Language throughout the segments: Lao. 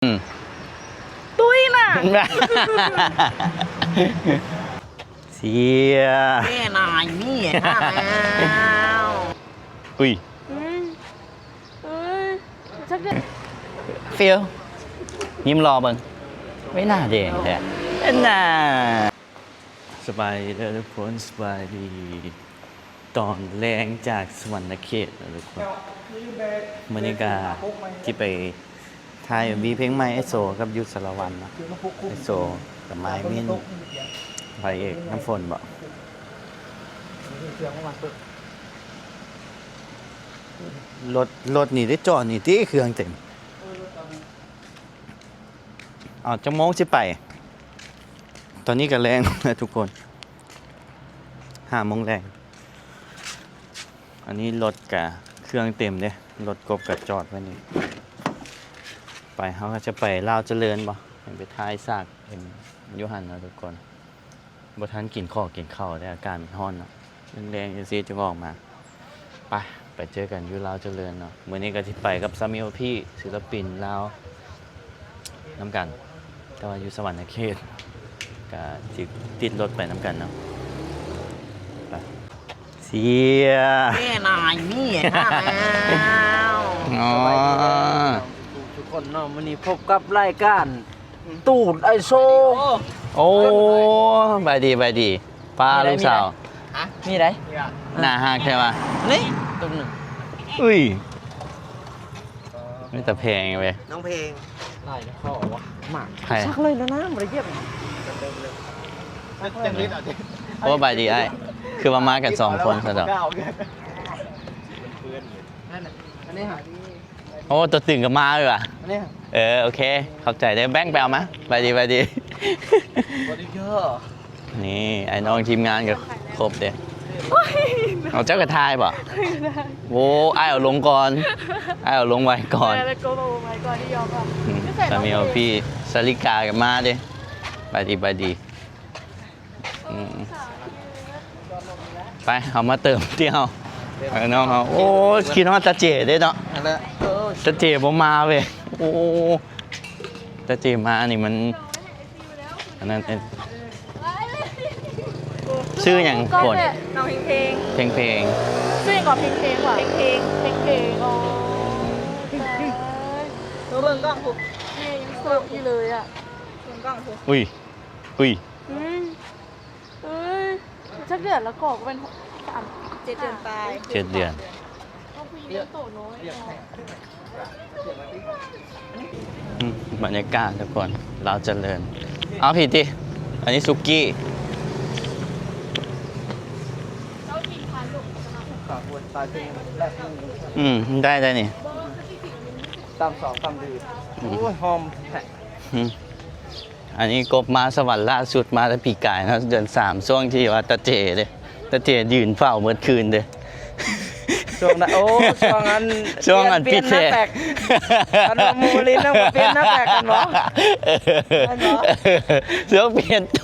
ອືມ ຕຸ້ຍນະ ເສຍ ແມ່ນາຍນີ້ນະ ອຸ້ຍ ອືມ ເອີຍ ຈັກເດືອນ ຟິວ ຍິ້ມຫຼໍ່ເບິ່ງ ເວລາແດງແທ້ ອັນນ່າ. ສະບາຍດີເດີທຸກຄົນ ສະບາຍດີຕອນແລງຈາກສະຫວັນນະເຂດເດີທຸກຄົນ. ມື້ນີ້ກະຊິໄປຖ່າຍເອັມວີເພງໃໝ່ອ້າຍໂສກັບຢູ່ສາລະວັນເນາະ. ອ້າຍໂສກັບມາຍມິນ ພະເອກນ້ຳຝົນບໍ? ລົດ ລົດນີ້ໄດ້ຈອດນີ້ຕິ ເຄື່ອງເຕັມ. ເອົາ ຈັກໂມງຊິໄປ? ຕອນນີ້ກະແລງແລ້ວທຸກຄົນ ຫ້າໂມງແລງ. ອັນນີ້ລົດກະເຄື່ອງເຕັມເດ້ ລົດກົບກະຈອດໄວ້ນີ້. ໄປ ເຮົາກະຈະໄປລາວຈະເລີນບໍ? ຍັງໄປຖ່າຍສາກເອັມຢູ່ຫັ້ນເນາະທຸກຄົນ. ບໍ່ທັນກິນຂອງກິນເຂົ້າເດ້ ອາກາດມັນຮ້ອນເນາະ ແລງໆຈັ່ງຊີ້ຈຶ່ງອອກມາ. ໄປ ໄປເຈີກັນຢູ່ລາວຈະເລີນເນາະ. ມື້ນີ້ກະຊິໄປກັບຊາມິໂອພີ ສິລະປິນລາວນຳກັນ ແຕ່ວ່າຢູ່ສະຫວັນນະເຂດ ກະຊິຕິດລົດໄປນຳກັນເນາະ. ໄປ ເສຍ ແມ່ນາຍນີ້ນະ ອ້າວ ອໍ ສະບາຍດີເດີທຸກຄົນເນາະ. ມື້ນີ້ພົບກັບລາຍການ ຕູດໄອໂຊ. ໂອ້ ບາຍດີ ບາຍດີ ປ້າລູກສາວ ມີໄດ໋ ມີໄດ໋ ໜ້າຮັກແທ້ວ່າ ນີ້ຕຸກໜຶ່ງ ອຸ້ຍ ມີແຕ່ແພງເວີຍ ນ້ອງເພງ ຫຼາຍຂໍ້ວະ ມາ ໃຜ ຊັກເລີຍແລ້ວນະ ບໍ່ໄດ້ຢຽບ ໂອ້ ບາຍດີອ້າຍ ຄືວ່າມາກັນສອງຄົນຊະດອກ ອັນນີ້ຫາ ໂອ້ ຕົວຕຶງກໍມາເລີຍຫວາ ອັນນີ້ຫາ ເອີ ໂອເຄ ຂອບໃຈເດີ ແບັງໄປເອົາມາ ບາຍດີ ບາຍດີ ບໍ່ໄດ້ເດີ ນີ້ອ້າຍນ້ອງທີມງານກໍຄົບເດ້ ໂອ້ຍ ເອົາ ເຈົ້າກໍຖ່າຍບໍ? ໂອ້ ອ້າຍເອົາລົງກ່ອນ ອ້າຍເອົາລົງໄວ້ກ່ອນ ແລ້ວກໍເອົາໄວ້ກ່ອນທີ່ຍອມ ອືມ ສາມີເອົາພີ່ ສາລິກາກໍມາເດ້ ບາຍດີ ບາຍດີ. ອືມ ໄປ ເຮົາມາເຕີມທີ່ເຮົາ ໄປນ້ອງເຮົາ ໂອ້ຍ ຄິດຮອດຕາເຈເດ້ເນາະ ນັ້ນແຫຼະ ເອີ ຕາເຈບໍ່ມາເວີຍ ໂອ້ ຕາເຈມານີ້ມັນ ອັນນັ້ນ ເອີ ຊື່ຫຍັງ ຄົນ ນ້ອງເພງເພງ ເພງເພງ ຊື່ຫຍັງກໍເພງເພງຫວາ ເພງເພງ ເພງເພງ ໂອ້ຍ ຕາຍ ເບິ່ງກ້ອງພຸ້ນ ແມ່ຍັງໂສດຢູ່ເລີຍອະ ເບິ່ງກ້ອງພຸ້ນ ອຸ້ຍ ອຸ້ຍ ອືມ ເອີຍ ຈັກເດືອນລະກໍ ກໍເປັນສາມ ເຈັດເດືອນປາຍ ເຈັດເດືອນ ເອົາຜູ້ຍິງໂຕນ້ອຍເນາະ ອືມ ບັນຍາກາດທຸກຄົນ ລາວຈະເລີນ ເອົາ ພີ້ຕິ ອັນນີ້ສຸກີ້ ອືມ ໄດ້ ໄດ້ນີ້ ຕຳສອງຕຳດີ ອືມ ໂອ້ຍ ຫອມແທ້ ອືມ. ອັນນີ້ກົບມາສະຫວັນລ່າສຸດມາແຕ່ປີກາຍເນາະ ເດືອນສາມ ຊ່ວງທີ່ວ່າຕາເຈເດ້ ຕາເຈຢືນເຝົ້າເບິດຄືນເດ້ ຊ່ວງນັ້ນ ໂອ້ ຊ່ວງອັນ ຊ່ວງອັນ ປ່ຽນ ປ່ຽນໜ້າແປັກ ອັນວ່າໝູ່ລິນນະ ປ່ຽນໜ້າແປັກກັນບໍ່ ແມ່ນບໍ່ ຊ່ວງປ່ຽນໂຕ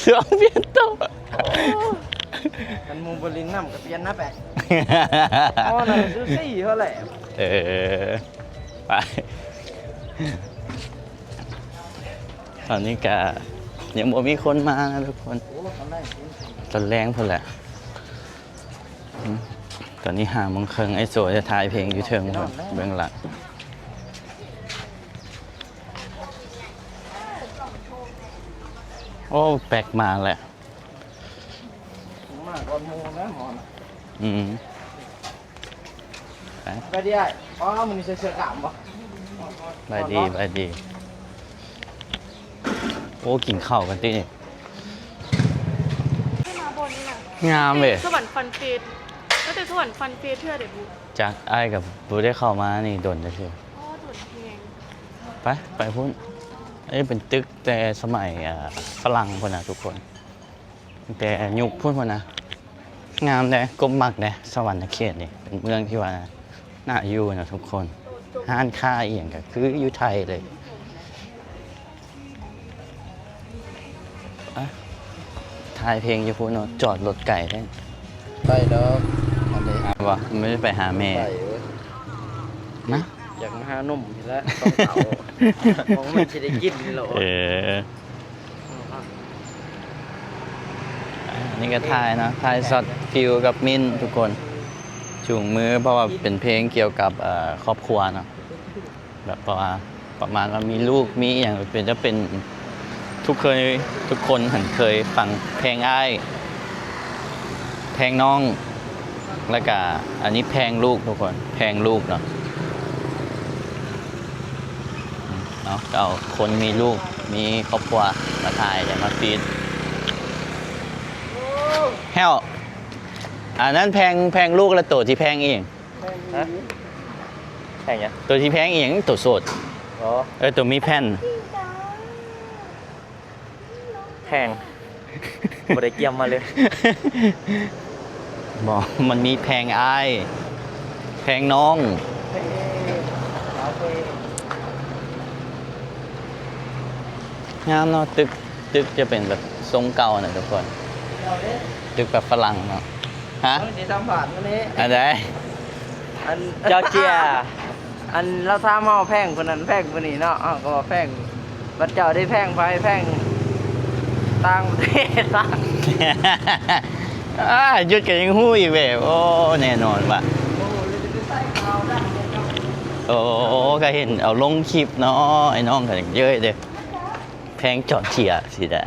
ຊ່ວງປ່ຽນໂຕ ໂອ້ ອັນໝູ່ບໍລິນນຳກໍປ່ຽນໜ້າແປກ ອໍ ນັ້ນຊູຊີເທົ່າແຫຼະ ເອີ ໄປ ຕອນນີ້ກະຍັງບໍ່ມີຄົນມານະທຸກຄົນ ຕອນແລງພຸ້ນແຫຼະ ອືມ ຕອນນີ້ຫ້າໂມງເຄິ່ງ ອ້າຍໂສຈະຖ່າຍເພງຢູ່ເທິງພຸ້ນ ເບື້ອງຫຼັງ ໂອ້ ແປັກມາແລ້ວ ມາກ່ອນໝູ່ນະໝໍນະ ອືມ ໄປ ສະບາຍດີອ້າຍ ອໍ ມື້ນີ້ໃສ່ເສື້ອກ້າມບໍ່ ສະບາຍດີ ສະບາຍດີ ໂອ້ ກິນເຂົ້າກັນຕິນີ້ ໄດ້ມາບ່ອນນີ້ນະ ງາມເວີຍ ສະຫວັນຟັນເຟສ ຕັ້ງແຕ່ສະຫວັນຟັນເຟສເທື່ອໃດບຸ ຈັກ ອ້າຍກໍບໍ່ໄດ້ເຂົ້າມານີ້ດົນແລ້ວເທື່ອ ອໍ ດົນແຮງ ໄປ ໄປພຸ້ນ ອັນນີ້ເປັນຕຶກແຕ່ສະໄໝ ອ່າ ຝຣັ່ງພຸ້ນນະທຸກຄົນ ແຕ່ຍຸກພຸ້ນພຸ້ນນະ ງາມເດ້ ກົບມັກເດ້ ສະຫວັນນະເຂດນີ້ ເປັນເມືອງທີ່ວ່າໜ້າຢູ່ນະທຸກຄົນ ຮ້ານຄ້າອີ່ຫຍັງກໍຄືຢູ່ໄທເລີຍ ອະ ຖ່າຍເພງຢູ່ພຸ້ນເນາະ ຈອດລົດໄກແທ້ ໄປດອກ ອັນນີ້ ບໍ່ ໄມ່ໄດ້ໄປຫາແມ່ ໄປເວີຍ ມາ ຢາກມາຫາໜຸ່ມນີ້ແຫຼະ ສອງເຕົາ. ຂອງມັນຊິໄດ້ກິນໂລດ. ເອີ ອັນນີ້ກໍຖ່າຍເນາະ ຖ່າຍຊັອດຟິວກັບມິ້ນທຸກຄົນ ຈູງມື ເພາະວ່າເປັນເພງກ່ຽວກັບ ເອີ ຄອບຄົວເນາະ. ແບບ ເພາະວ່າປະມານວ່າມີລູກມີອີ່ຫຍັງ ເປັນ ຈະເປັນ ທຸກເຄີຍ ທຸກຄົນຫັ້ນເຄີຍຟັງແພງອ້າຍ ແພງນ້ອງ ແລ້ວກະອັນນີ້ແພງລູກທຸກຄົນ ແພງລູກເນາະ. ເອົາ ກໍເອົາຄົນມີລູກມີຄອບຄົວມາຖ່າຍ ແລ້ວມາຟີດ ແລ້ວ ອັນນັ້ນແພງ ແພງລູກ ແລ້ວໂຕທີ່ແພງອີ່ຫຍັງ? ຮະ? ແພງຫຍັງ? ໂຕທີ່ແພງອີ່ຫຍັງ? ໂຕໂສດ. ອໍ ເອີ ໂຕມີແຜ່ນ. ແພງ ບໍ່ໄດ້ກຽມມາເລີຍ. ບໍ່ ມັນມີແພງອ້າຍ ແພງນ້ອງ. ງາມເນາະ ຕຶກ ຕຶກຈະເປັນແບບຊົງເກົ່ານະທຸກຄົນ ຕຶກແບບຝຣັ່ງເນາະ. ຮະ? ເບິ່ງຊິສຳພາດມື້ນີ້ ອັນໃດ? ອັນ ເຈົ້າເຈ້ຍ ອັນລາວຖາມເຮົາແພງຜູ້ນັ້ນແພງຜູ້ນີ້ເນາະ ເຮົາກໍວ່າແພງ ບັດເຈົ້າໄດ້ແພງໃຜ? ແພງຕ່າງປະເທດ. ອາ ຢຸດກໍຍັງຮູ້ອີກເວີຍ. ໂອ້ ແນ່ນອນວ່າ ໂອ້ ກໍເຫັນເອົາລົງຄລິບເນາະ ໄອ້ນ້ອງກໍເຍີ້ຍເດ້ ແພງຈອດເຈຍຊິດາ.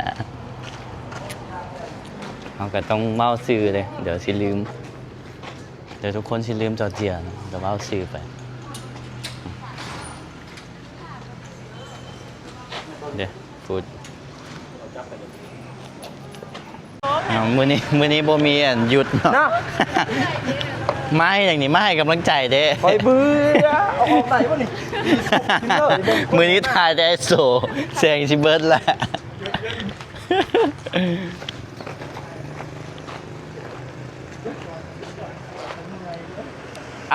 ເຮົາກໍຕ້ອງເວົ້າຊື່ເດ້ ດຽວຊິລືມ ດຽວທຸກຄົນຊິລືມຈອດເຈຍ ກໍເວົ້າຊື່ໄປເດ້. ຟຸດ ເອົາ ມື້ນີ້ ມື້ນີ້ບໍ່ມີອັນຢຸດເນາະ ເນາະ. ມາເຮັດຫຍັງນີ້? ມາໃຫ້ກຳລັງໃຈເດ້. ຂ້ອຍເບື່ອ ເອົາອອກໄດ້ບໍ່ນີ້? ມື້ນີ້ຖ່າຍແຕ່ໄອ້ໂສ ແສງຊິເບິດລະ.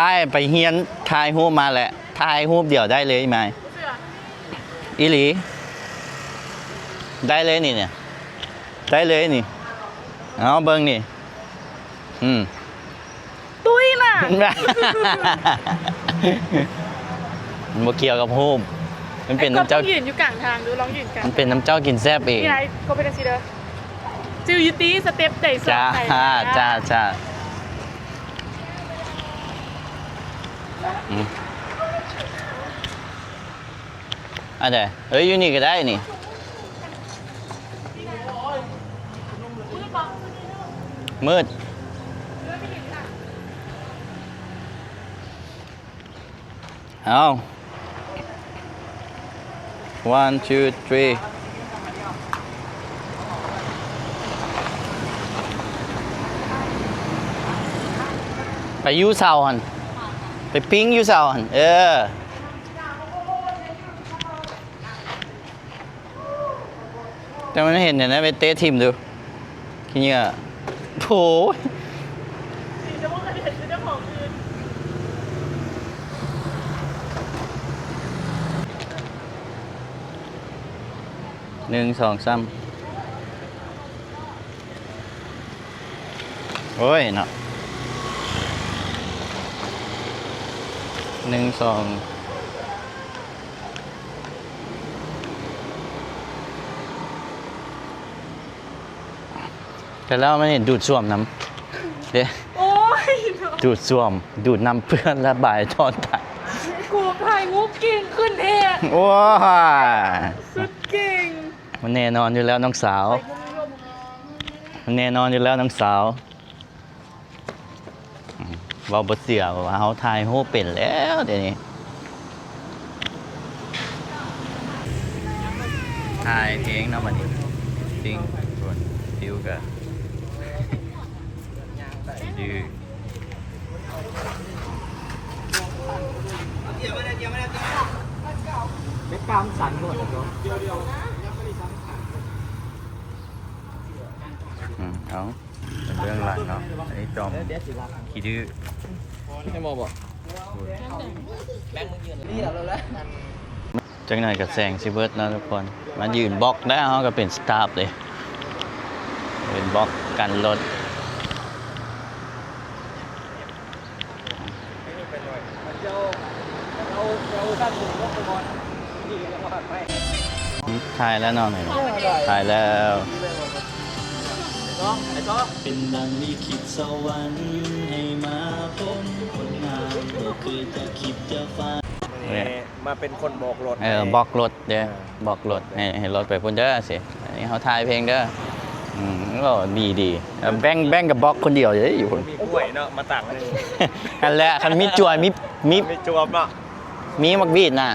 ອ້າຍໄປຮຽນຖ່າຍຮູບມາແຫຼະ ຖ່າຍຮູບດຽວໄດ້ເລີຍ ອີ່ໝາຍ. ອີ່ຫຼີ ໄດ້ເລີຍນີ້ ໄດ້ເລີຍນີ້. ເອົາເບິ່ງນີ້ ອືມ ຕຸ້ຍນະ ມັນບໍ່ກ່ຽວກັບຮູບ ມັນເປັນນຳເຈົ້າ ລອງຢືນຢູ່ກາງທາງດູ ລອງຢືນກາງ ມັນເປັນນຳເຈົ້າກິນແຊບເອງ. ນີ້ໄດ ກໍເປັນຈັ່ງຊີ້ເດີ ຈື່ຢູ່ຕິ ສະເຕັບໃດສອງ ຈ້າ ໄດ ຈ້າ ຈ້າ. ອືມ ອັນໃດ? ເອີ ຢູ່ນີ້ກໍໄດ້ນີ້. ມືດ ເອົາ one two three ໄປຢູ່ເສົາຫັ້ນ ໄປປີ້ງຢູ່ເສົາຫັ້ນ ເອີ. ແຕ່ມັນເຫັນແນວນັ້ນ ໄປເຕະຖິ້ມດູ ຂີ້ເຫຍື້ອ ໂອ້ຍ. ໜຶ່ງ ສອງ ສາມ ໂອ້ຍເນາະ ໜຶ່ງ ສອງ. ແຕ່ລາວມັນເຫັນດູດສ້ວມນຳເດ້ ໂອ້ຍເນາະ ດູດສ້ວມ ດູດນ້ຳເປື້ອນລະບາຍທອດໄປ. ກູຖ່າຍຮູບເກັ່ງຂຶ້ນແທ້ ໂອ້ຍ ສຸດເກັ່ງ. ມັນແນ່ນອນຢູ່ແລ້ວນ້ອງສາວ ມັນແນ່ນອນຢູ່ແລ້ວນ້ອງສາວ. ອືມ ເວົ້າບໍ່ເຊື່ອວ່າເຮົາຖ່າຍຮູບເປັນແລ້ວດຽວນີ້ ຖ່າຍເອງເນາະບັດນີ້ ຈິງ ຄົນຟິວກະ ເປັນກາມສັນໂລດເນາະ ອືມ ເອົາ. ເປັນເບື້ອງຫຼັງເນາະ ອັນນີ້ຈອມຂີ້ດື້ ໃຫ້ໝໍບໍ ຈັກໜ່ອຍກໍແສງຊິເບິດເນາະທຸກຄົນ ມາຢືນບັອກໄດ້ ເຮົາກໍເປັນສະຕາຟເດ້ ເປັນບັອກກັນລົດ. ຖ່າຍແລ້ວເນາະ ຖ່າຍແລ້ວ. ເປັນດັ່ງລິຂິດສະຫວັນໃຫ້ມາພົບຄົນງາມ ບໍ່ເຄີຍຈະຄິດຈະຝັນ. ມາເປັນຄົນບອກລົດ ເອີ ໃຫ້ ບອກລົດເດີ ເອີ ບອກລົດໃຫ້ ໃຫ້ລົດໄປພຸ້ນເດີ ຊິ ອັນນີ້ເຮົາຖ່າຍເພງເດີ. ອືມ ໂອ້ ດີໆ ເອີ ແບ່ງ ແບ່ງກັບບອກຄົນດຽວເດ້ຢູ່ພຸ້ນ ມີກ້ວຍເນາະ ມາຕັ້ງ ຫັ້ນແຫຼະ ຄັນມີຈວຍ ມີ ມີ ມີຈວບເນາະ ມີໝາກບີດນະ.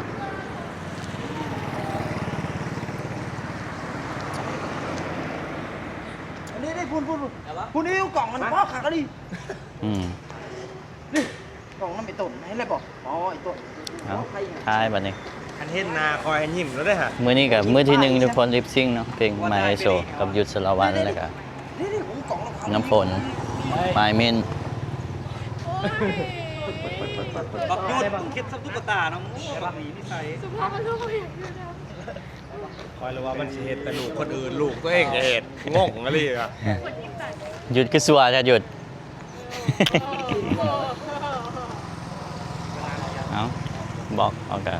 ອັນນີ້ ນີ້ ພຸ້ນ ພຸ້ນ ພຸ້ນ ພຸ້ນ ນີ້ ກ້ອງມັນພໍຄັກອີ່ຫຼີ. ອືມ ນີ້ ຕ້ອງນຳໄອ້ຕົ້ນ ເຫັນແລ້ວບໍ່? ອໍ ໄອ້ຕົ້ນ ເອົາ ຖ່າຍບັດນີ້ ຄັນເຫັນໜ້າຂ້ອຍຍິ້ມໂລດເດ້ຫະ. ມື້ນີ້ກໍມື້ທີໜຶ່ງທຸກຄົນ ລິບຊິງເນາະ ເພງໃໝ່ໂຊ ກັບຍຸດສາລະວັນ ແລ້ວກໍນ້ຳຝົນ ປາຍມິນ. ບັກຍຸດ ມຶງຄິດຊຳຕຸກກະຕາເນາະ ໂອ້ ບັກນີ້ນິໄສ ສຸພາບບຸລຸດ ຂ້ອຍລະວ່າມັນຊິເຮັດແຕ່ລູກຄົນອື່ນ ລູກຕົວເອງກໍເຮັດ ງົງອີ່ຫຼີວ່າ. ຢຸດຄືຊົ່ວແທ້ ຢຸດ. ເອົາ ບອກເອົາກະ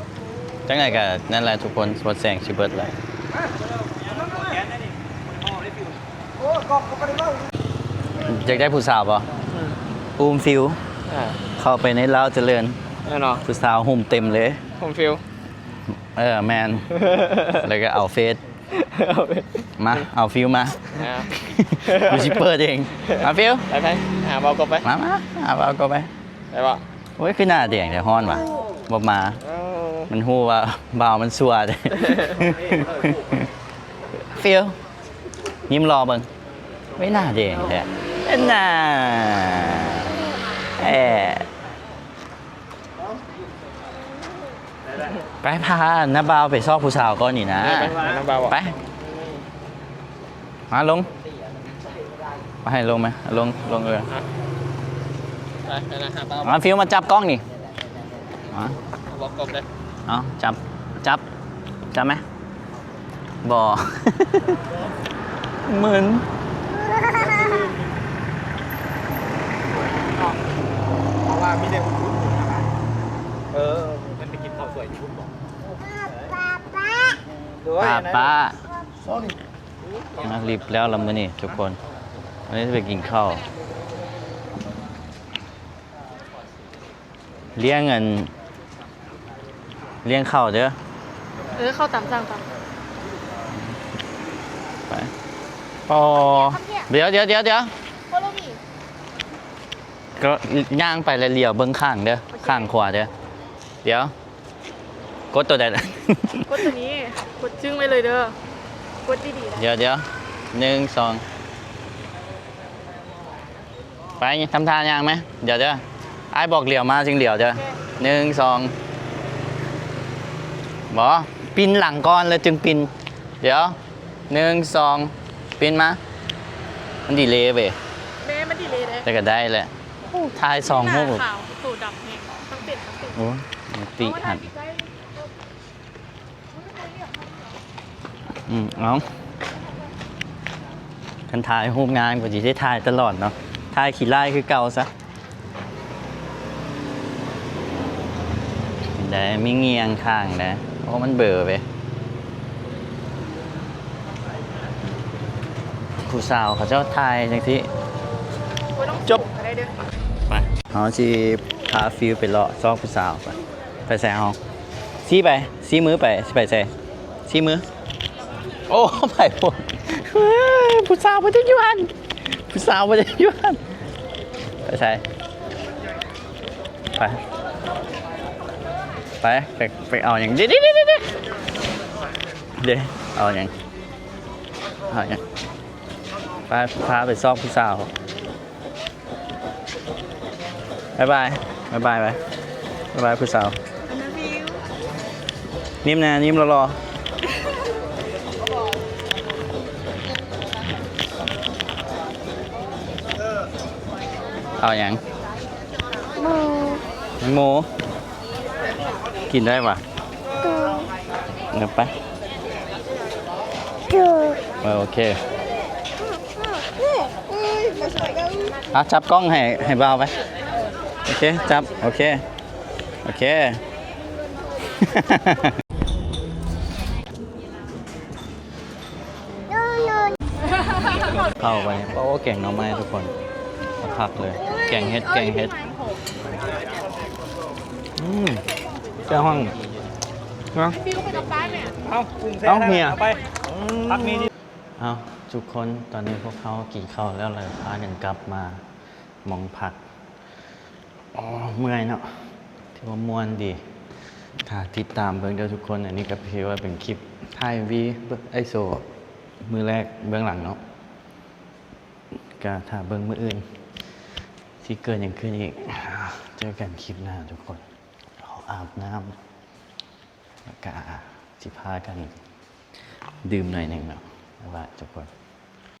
ຈັ່ງໃດກະນັ້ນແຫຼະທຸກຄົນ ໝົດແສງຊິເບິດແລ້ວ. ຢາກໄດ້ຜູ້ສາວບໍ່? ອືມ ອູ້ມຟິວ ເຂົ້າໄປໃນລາວຈະເລີນ ແມ່ນບໍ່? ຜູ້ສາວຮຸ້ມເຕັມເລີຍ ຮຸ້ມຟິວ. ເອີ ແມ່ນ ແລ້ວກໍເອົາເຟສ ມາ ເອົາຟິວມາ ອ່າ ກູຊິເປີດເອງ ມາ ຟິວ ໄປ ໄປ ຫາເວົ້າກໍໄປ ມາ ມາ ຫາເວົ້າກໍໄປ. ໄດ້ບໍ່? ໂອ້ຍ ຄືໜ້າແດງແທ້ ຮ້ອນຫວາ ບໍ່ມາ ເອົ້າ ມັນຮູ້ວ່າບ່າວມັນຊົ່ວເດ້. ຟິວ ຍິ້ມຫຼໍ່ເບິ່ງ ໂອ້ຍ ໜ້າແດງແທ້ ເອີ ໜ້າ ເອີ. ໄປ ພານ້າບ່າວໄປຊອກຜູ້ສາວກ່ອນນີ້ນະ ໄປ ໄປ ນ້າບ່າວ ໄປ ມາລົງ ໄປ ລົງມາ ລົງ ລົງ ເອີ ອ່ະ ໄປ ໄປນະ ຫາບ່າວ ມາ ຟິວ ມາຈັບກ້ອງນີ້ ມາ ບອກກົບເດ້ ເອົາ ຈັບ ຈັບ ຈັບໄໝ? ບໍ່ ມຶນ ເພາະວ່າມີແຕ່ອຸດໜູນ ເອີ ມັນໄປກິນເຂົ້າສວຍຢູ່ພຸ້ນບໍ່? ປ້າ ປ້າ ມາລິບແລ້ວລະມື້ນີ້ທຸກຄົນ ວັນນີ້ຊິໄປກິນເຂົ້າ. ລ້ຽງອັນ ລ້ຽງເຂົ້າເດີ ເອີ ເຂົ້າຕາມສັ່ງຕາມ ໄປ ອໍ ດຽວ ດຽວ ດຽວ ດຽວ Follow me ກໍຍ່າງໄປແລ້ວຫຼຽວເບິ່ງຂ້າງເດີ ໂອເຄ ຂ້າງຂວາເດີ ດຽວ ກົດໂຕໃດລະ? ກົດໂຕນີ້ ກົດຈຶ້ງໄວ້ເລີຍເດີ ກົດດີໆ ດຽວ ດຽວ ໜຶ່ງ ສອງ ໄປ ທຳທ່າຍ່າງໄໝ? ດຽວເດີ ອ້າຍບອກຫຼຽວມາຈຶ່ງຫຼຽວເດີ ໂອເຄ ໜຶ່ງ ສອງ ບໍ່ ປິ່ນຫຼັງກ່ອນແລ້ວຈຶ່ງປິ່ນ ດຽວ ໜຶ່ງ ສອງ ປິ່ນມາ ມັນດີເລເວີຍ ແມ່ ມັນດີເລເດ້ ແຕ່ກໍໄດ້ແຫຼະ ໂອ້ ຖ່າຍສອງຮູບ ໜ້າຂາວ ໂຕດຳແຮງ ທັງເປັນ ທັງເປັນ ໂອ້ຍ ຕິຫັ້ນ. ອືມ ເອົາ ຄັນຖ່າຍຮູບງາມກໍຊິໄດ້ຖ່າຍຕະຫຼອດເນາະ ຖ່າຍຂີ້ລ້າຍຄືເກົ່າຊະ ເປັນໃດ ມີງຽງຂ້າງໃດ ໂອ້ ມັນເບີເວີຍ ຜູ້ສາວເຂົາເຈົ້າຖ່າຍຈັ່ງຊີ້ ຈົບ ໄປ ເຮົາຊິພາຟິວໄປເລາະຊອກຜູ້ສາວ ໄປ ໄປໃສເຮົາ? ຊີ້ໄປ ຊີ້ມືໄປ ຊິໄປໃສ? ຊີ້ມື ໂອ້ ໄປພຸ້ນ ເອີ ຜູ້ສາວບໍ່ໄດ້ຢູ່ຫັ້ນ ຜູ້ສາວບໍ່ໄດ້ຢູ່ຫັ້ນ ໄປໃສ? ໄປ ໄປ ໄປ ໄປເອົາຫຍັງ? ເດ ເດ ເດ ເດ ເດ ເອົາຫຍັງ? ເອົາຫຍັງ? ໄປ ພາໄປຊອກຜູ້ສາວ. ບາຍບາຍ ບາຍບາຍໄປ ບາຍບາຍຜູ້ສາວ. ຍິ້ມແນ່ ຍິ້ມຫຼໍ່ໆ. ເອົາຫຍັງ? ໝູ. ໝູ. ກິນໄດ້ຫວາ? ເອີ ໄປ ເອີ ໂອເຄ. ອ່ະ ຈັບກ້ອງໃຫ້ ໃຫ້ບ່າວໄປ. ໂອເຄ ຈັບ ໂອເຄ ໂອເຄ. ເຂົ້າໄປ ໂອ້ ແກງໜໍ່ໄມ້ທຸກຄົນ ຄັກເລີຍ ແກງເຫັດ ແກງເຫັດ ອືມ ແຈ່ວຮອງ ນະ ເອົາ ເອົາ ເຮຍ ເອົາ ທຸກຄົນ ຕອນນີ້ພວກເຮົາກິນເຂົ້າແລ້ວ ແລ້ວພາກັນກັບມາໝ່ອງພັກ. ອໍ ເມື່ອຍເນາະ ຖືວ່າມ່ວນດີ ຖ້າຕິດຕາມເບິ່ງເດີທຸກຄົນ. ອັນນີ້ກໍຖືວ່າເປັນຄລິບຖ່າຍວີໄອໂຊມື້ແລກເບື້ອງຫຼັງເນາະ ກໍຖ້າເບິ່ງມື້ອື່ນ ຊິເກີດຫຍັງຂຶ້ນອີກ ເຈີກັນຄລິບໜ້າທຸກຄົນ. ຂໍອາບນ້ຳ ແລ້ວກໍຊິພາກັນດື່ມໜ້ອຍໜຶ່ງເນາະ ບາຍບາຍທຸກຄົນ.